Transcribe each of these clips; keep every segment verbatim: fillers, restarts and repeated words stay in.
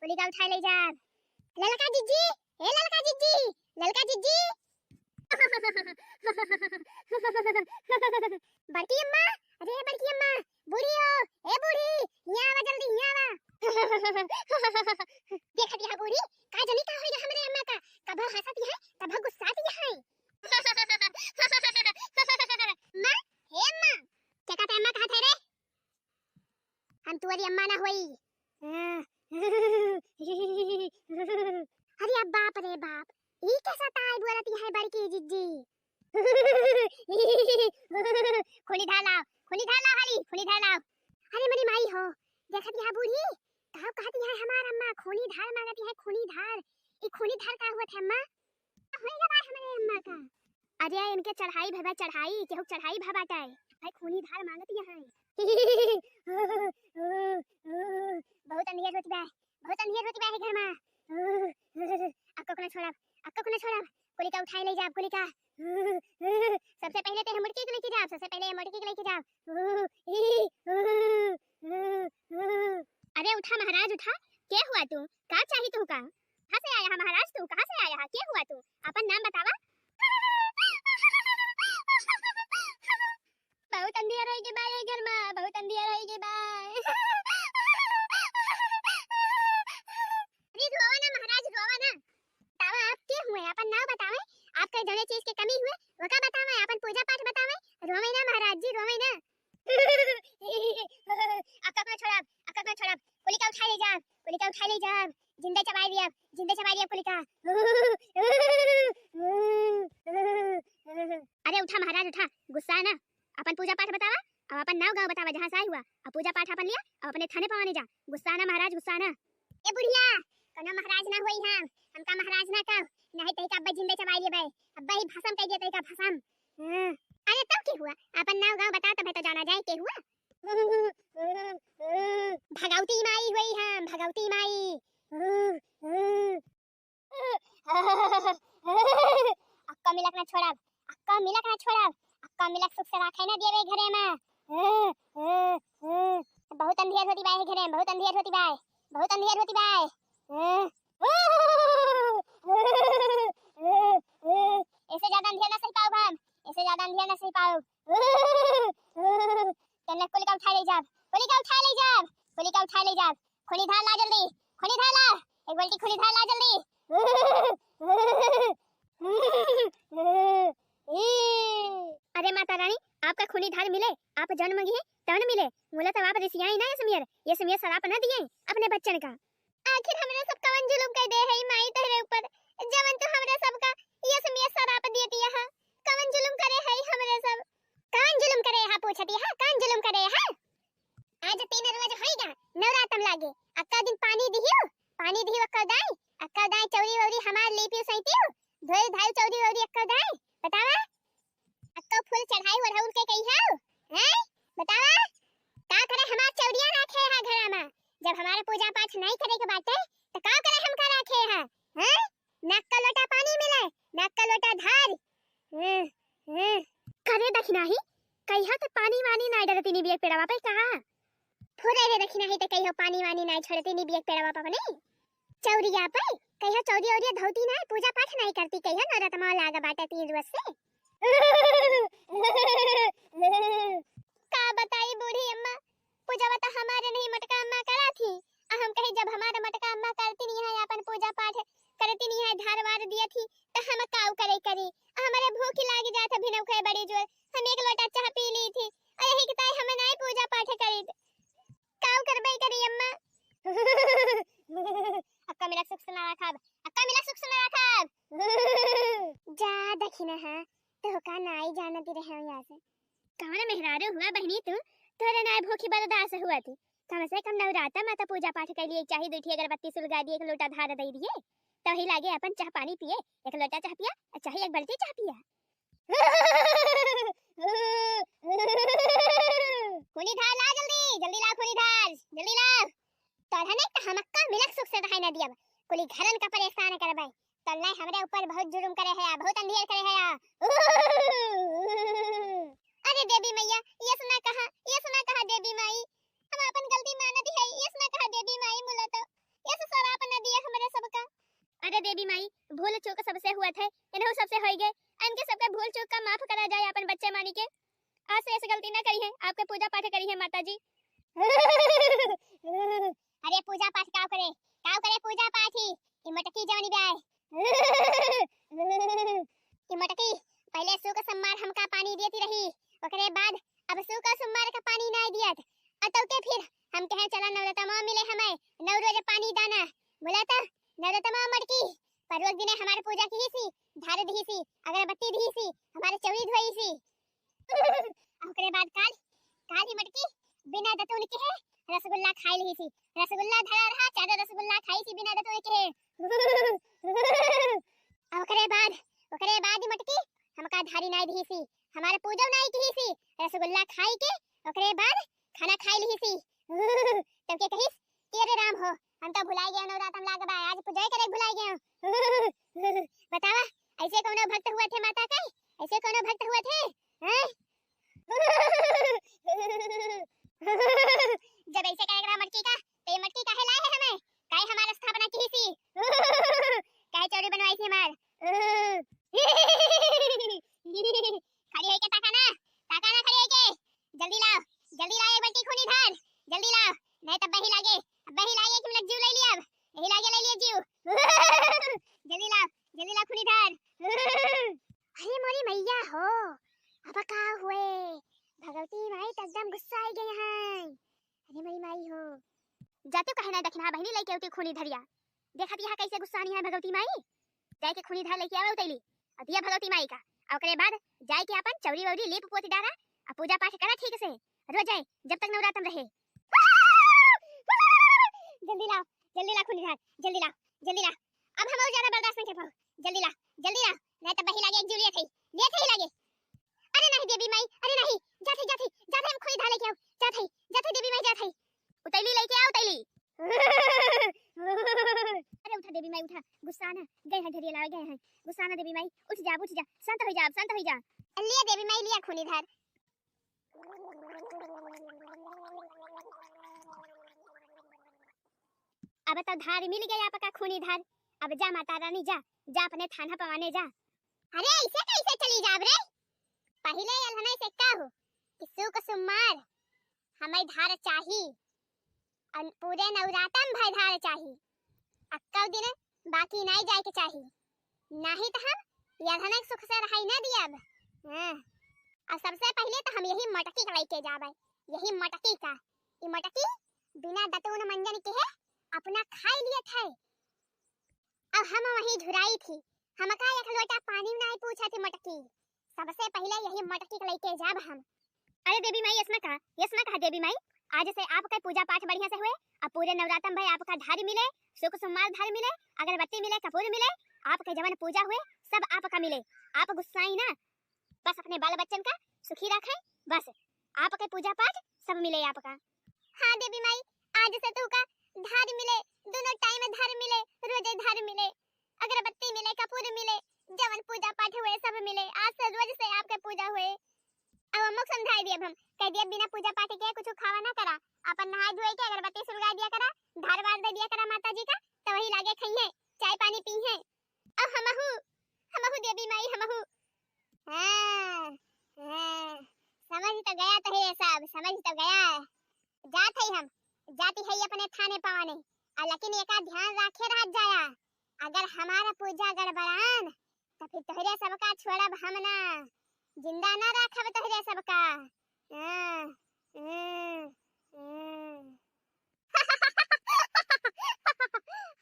कुलिका उठाए लइ जाब। ललका जिज्जी, ए ललका जिज्जी, ललका जिज्जी। बड़की अम्मा, अरे बड़की अम्मा, बूढ़ी हो, ए बूढ़ी, हियाँ आवा जल्दी, हियाँ आवा। देखत यह बूढ़ी, का जनी का होइगा हमरे अम्मा का, कभो हँसत यह, कभो गुस्सात यह। अम्मा, हे अम्मा, केका ते अम्मा कहत है रे? हम तुअरी अम्मा ना होई। अरे बाप रे बाप, ई कैसा ताय बोलत है बड़की जिज्जी? खुली धार लाओ, खुली धार लाओ हाली, खुली धार लाओ। अरे मरी माई हो, देखत यह बूढ़ी, का कहत यह हमार अम्मा, खूनी धार माँगत यह, खूनी धार। ई खूनी धार का हुआ थे अम्मा? होइगा बा हमरे अम्मा का। अरे इनके चढ़ाई भवा चढ़ाई, केहू चढ़ाई भवा बाटे। भाई खूनी धार माँगत यह है। बहुत अंधियर होती बा, बहुत अंधियर होती बा है घर मा। अक्का को ना छोड़ब, अक्का को ना छोड़ब। कुलिका उठाए लइ जाब, कुलिका। सबसे पहिले ते हम मुड़की के लइके जाब, सबसे पहिले हम मुड़की के लइके जाब। अरे उठा महाराज उठा, के हुआ तू? का चाही तू का? कहाँ से आया है महाराज तू? कहाँ से आया है? के हुआ तू? अपन नाम बतावा। बहुत अंधियर होइगा बा ये घर मा, बहुत अंधियर होइगा बा। अरे रोवा ना महाराज, रोवा ना। बतावा आप के हुए, अपन नाम बतावे, आपका जौने चीज के कमी हुए, वका बतावे, अपन पूजा पाठ बतावे। रोवे ना महाराज जी, रोवे ना। अक्का को ना छोड़ब, अक्का को ना छोड़ब। कुलिका उठाए लइ जाब, कुलिका उठाए लइ जाब। जिंदा चबाई दिया, जिंदा चबाई दिया कुलिका। अरे उठा महाराज उठा, गुस्सा ना। अपन पूजा पाठ बतावा, अब अपन नाव गाँव बतावा जहाँ से आए हुआ। अब पूजा पाठ अपन लिया, अब अपने थाने पवाने जा। गुस्सा ना महाराज, गुस्सा ना। ए बुढ़िया, कोनो महाराज ना होई हम, हमका महाराज ना कहो, नहीं तई का अब्बे जिंदे चबाई लेबे, अब्बे ही भसम कह दिया तई का भसम। हाँ। अरे तब के हुआ, अपन नाव गाँव बताओ तबे तो जाना जाए के हुआ। भगवती माई होई हम, भगवती माई। अक्का मिलक ना छोड़ब, अक्का मिलक ना छोड़ब, अक्का मिलक सुख से राखे ना दिए घरे मा। बहुत अंधियर होती बाय घरे मा, बहुत अंधियर होती बाय, बहुत अंधियर होती बाय। ऐसे ज्यादा अंधियर ना सही पाउब हम, ऐसे ज्यादा अंधियर ना सही पाउब। तन्ने कुलिका उठाए लइ जाब, कुलिका उठाए लइ जाब, कुलिका उठाए लइ जाब। खूनी धार ला जल्दी, खूनी धार ला, एक बाल्टी खूनी धार ला जल्दी। अरे माता रानी, आपका खूनी धार मिले, आप जौन मंगिहे तौन मिले। मुला तब आप रिसियाई ना ये समियर, ये समियर सराप ना दिए अपने बच्चन का। आखिर हमरे सब कवन जुलुम कर दे है माई तोहरे ऊपर, जवन तू हमरे सब का ये समियर सराप दिए दिया है। कवन जुलुम करे है हमरे सब, कवन जुलुम करे है पूछती है, कवन जुलुम करे है? आज तीन रोज होइगा नवरातम लागे, अक्का दिन पानी दिहियो, पानी दिहियो अक्का दाई, अक्का दाई चौरी वौरी हमार लीपियो सैतियो, धोई धाई चौरी वौरी अक्का दाई, बतावा? अक्का फूल चढ़ाई ओढ़ौल के कही हो, हैं? बतावा? का करे हमार चौरिया राखे है घरा मा, जब हमारा पूजा पाठ नहीं करे के बाटे, तो का करे हमका राखे है, हैं? ना अक्का लोटा पानी मिले, ना अक्का लोटा धार। हम्म, हम्म। करे दखिनाही, कहिया त पानी वानी नाय डरती निबिया के पेड़वा पे कहा? फुरे रे दखिनाही त कहियो पानी वानी नाय छोड़ती निबिया के पेड़वा पे अपने। चौरिया पे, कहियो चौरी औरिया धौती नाय, पूजा पाठ नाय करती, कहियो नौरतमा लागा बाटा तीन रोज से। का बताई बूढ़ी अम्मा, पूजवा त हमारे नहीं मोटका अम्मा करा थी। आ हम कही जब हमारे मोटका अम्मा करती नहीं है, अपन पूजा पाठ करती नहीं है, धार वार दिया थी, त हम काऊ करे करी। आ हमारे भूख लाग जात है भिनऊ खाए बड़ी जोर। हम एक लोटा चाह पी ली थी। आ यही के ताई हम नहीं पूजा पाठ करी। काऊ करबे करी अम्मा। अक्का मिला सुख सुना रखाब। अक्का मिला सुख सुना रखाब। जा दखिना है, तो का नाई जाना दे रहे हो यहाँ से। कौन मेहरारू हुआ बहनी तू? तोरे नाय भूखी बर्दाश्त हुआ थी। कम से कम नवराता माता पूजा पाठ के लिए चाही, दुई ठी अगरबत्ती सुलगा दिए, एक लोटा धार दे दिए, तो ही लागे अपन चाह पानी पिए। एक लोटा चाह पिया, चाहे एक बाल्टी चाह पिया। खूनी धार ला जल्दी, जल्दी ला खूनी धार, जल्दी ला। तोहने त हमक्का मिलक सुख से रहे न दियब, कुली घरन का परेशान करबे। तल्ले हमरे ऊपर बहुत जुलुम करे है, बहुत अंधियर करे है। अरे देवी मैया, ये सुना कहा, ये सुना कहा देवी माई, हम अपन गलती मानत है, ये सुना कहा देवी माई, मुला तो ये ससुरा अपन चूक सबसे हुआ थे, इन्हों सबसे होई गए। इनके सबके भूल चूक का माफ करा जाए अपन बच्चे मानी के। आज से ऐसे गलती ना करी है, आपके पूजा पाठ करी है माता जी। अरे पूजा पाठ काव करे, काव करे पूजा पाठ ही। ई मटकी जौनी बा, ई मटकी पहिले सुक सोमवार हमका पानी देती रही, ओकरे बाद अब सुक सोमवार का पानी नाई दियत। अतौ के फिर हम कहे चला नवरतमा मिले हमें, नौ रोज पानी दाना। बोला त नवरतमा मटकी, पर रोज दिने हमार पूजा किहिसी, धार दिहिसी, अगरबत्ती दिहिसी, हमार चौरी धोइसी। ओकरे बाद काल, काल ही मटकी बिना दतुन के है रसगुल्ला खाई लिहिसी। रसगुल्ला धरा रहा, चार रसगुल्ला खाइसी बिना दतुन के है। ओकरे बाद, ओकरे बाद ही मटकी हमका धारी नाई दिहिसी, हमार पूजा नाई किहिसी। रसगुल्ला खाई के ओकरे बाद खाना खाई लिहिसी। तब के कहिस कि अरे राम हो, हम तो भुलाई गए, नवरात हम लाग बा, आज पूजा करे भुलाई गए। बतावा, ऐसे कौनो भक्त हुआ थे माता के? ऐसे कौनो भक्त हुआ थे? हैं? जब ऐसे करे करा मटकी का, तो ये मटकी काहे लाए है हमें? काहे हमार स्थापना किहिसी? काहे चौरी बनवाइसी हमार? खड़ी होइके ताका ना, ताका ना खड़ी होइके। जल्दी लाओ, जल्दी लाओ एक बाल्टी खूनी धार, जल्दी लाओ, नहीं तब बही लागे, अब बही लागे कि मिनट जीव ले लिया, अब यही लागे ले लिया जीव। जल्दी लाओ, जल्दी लाओ खूनी धार। अरे मोरी मैया हो, अब का हुए? भगवती माई तो एकदम गुस्सा आई गई हैं। अरे मोरी माई हो, जाते कहे ना दखिना बहिनी लेके उती खूनी धरिया। देखत यहाँ कैसे गुस्सानी है भगवती माई। जाए के खूनी धार लेके आवे उतैली और दिया भगवती माई का। और ओकरे बाद जाए के अपन चौरी वौरी लीप पोती डारा और पूजा पाठ करा ठीक से। रोज जाए जब तक नवरातन रहे। जल्दी लाओ, जल्दी ला खूनी धार, जल्दी ला, जल्दी ला। अब हम और ज्यादा बर्दाश्त नहीं कर पाओ। जल्दी ला, जल्दी ला, नहीं तो बही लागे एक जीव लिए थे, लिए थे ही लागे। अरे नहीं देवी माई, अरे नहीं, जाते, जाते, जाते हम खूनी धार लेके आओ, जाते, जाते देवी माई जाते। उतैली लेके आओ उतैली। अरे उठा देवी माई उठा, गुस्सा ना, गए हैं ढेरिया लावे गए हैं, गुस्सा ना देवी माई, उठ जा, उठ जा, शांत हो जा, शांत हो जा। लिया देवी माई लिया खूनी धार। अब तो धार मिल गया आपका खूनी धार, अब जा माता रानी जा, जा अपने थाना पवाने जा। अरे ऐसे कैसे चली जाब रे? पहिले अलहने से कहो कि सुक सुमार हमें धार चाही, अन पूरे नवरातन भर धार चाही, अक्कौ दिन बाकी नाई जाए के चाही, नाही तो हम यधनक सुख से रहाई न दियब। हाँ। और सबसे पहिले तो हम यही मटकी के लेके जाबे, यही मटकी का। ई मटकी बिना दतुन मंजन के है अपना खाई लिए थे। अब हम वहीं झुराई थी, हमका एक लोटा पानी नाई पूछा थी मटकी। सबसे पहिले यही मटकी के लेके जाब हम। अरे देवी माई, ऐसना कहा, ऐसना कहा देवी माई, आज से आपके पूजा पाठ बढ़िया से हुए, अब पूरे नवरातन भर आपका धार मिले, सुक सुमार धार मिले, अगरबत्ती मिले, कपूर मिले, आपके जवन पूजा हुए सब आपका मिले। आप गुस्साई ना, बस अपने बाल बच्चन का सुखी रखे, बस आपके पूजा पाठ सब मिले आपका। हाँ देवी माई, आज से तू का धार मिले, दोनों टाइम धार मिले, रोजे धार मिले, अगरबत्ती मिले, कपूर मिले, जवन पूजा पाठ हुए सब मिले। आज से रोज से आपके पूजा हुए। अब अम्मू के समझाई दियब हम, कह दियब बिना पूजा पाठ के कुछ खावा ना करा, अपन नहाए धोए के अगरबत्ती सुलगा दिया करा, धार वार दे दिया करा माता जी का, तो वही लागे खइहे, चाय पानी पीहे। अब हमहू, हमहू देवी माई हमहू। हाँ, हाँ, समझ तो गया तोहरे सब, समझ तो गया। जात है हम, जाती है अपने थाने पवाने, आ लेकिन एका ध्यान राखे रहत जाया, अगर हमारा पूजा गड़बड़ान तो फिर तोहरे सबका छोड़ब हम ना, जिंदा ना राखब तोहरे सबका। हाँ, हाँ, हाँ।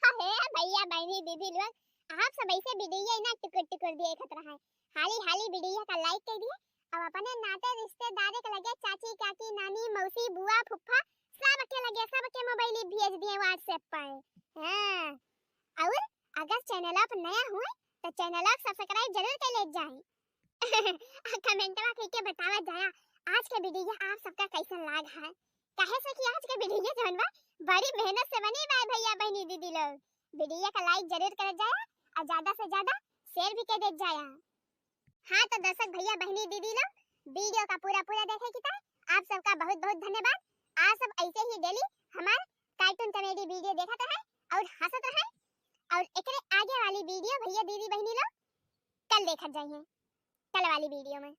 अरे भैया, बहनी, दीदी लोग, आप सब ऐसे वीडियो ना टुकुर टुकुर देखत रहे, हाली हाली वीडियो का लाइक कर दिए, अब अपने नाते रिश्तेदारे के लगे, चाची, काकी, नानी, मौसी, बुआ, फुफ्फा, सबके लगे, सबके मोबाइल भेज दिए WhatsApp पर। हाँ, और अगर चैनल आप नया हुए तो चैनल आप सब्सक्राइब जरूर कर ले जाए। कमेंटवा करके बतावा जाया आज के वीडियो आप सबका कैसन लाग है। काहे से कि आज के वीडियो जौन बा बड़ी मेहनत से बनी बा भैया बहनी दीदी लोग। वीडियो का लाइक जरूर कर जाया और ज्यादा से ज्यादा शेयर भी कर दे जाया। हाँ तो दर्शक भैया बहनी दीदी लोग, वीडियो का पूरा पूरा देखे की तरह आप सबका बहुत बहुत धन्यवाद। आप सब ऐसे ही डेली हमार कार्टून कॉमेडी वीडियो देखत रहे और हंसत रहे। और एकरे आगे वाली वीडियो भैया दीदी बहनी लोग कल देखत जाइए, कल वाली वीडियो में।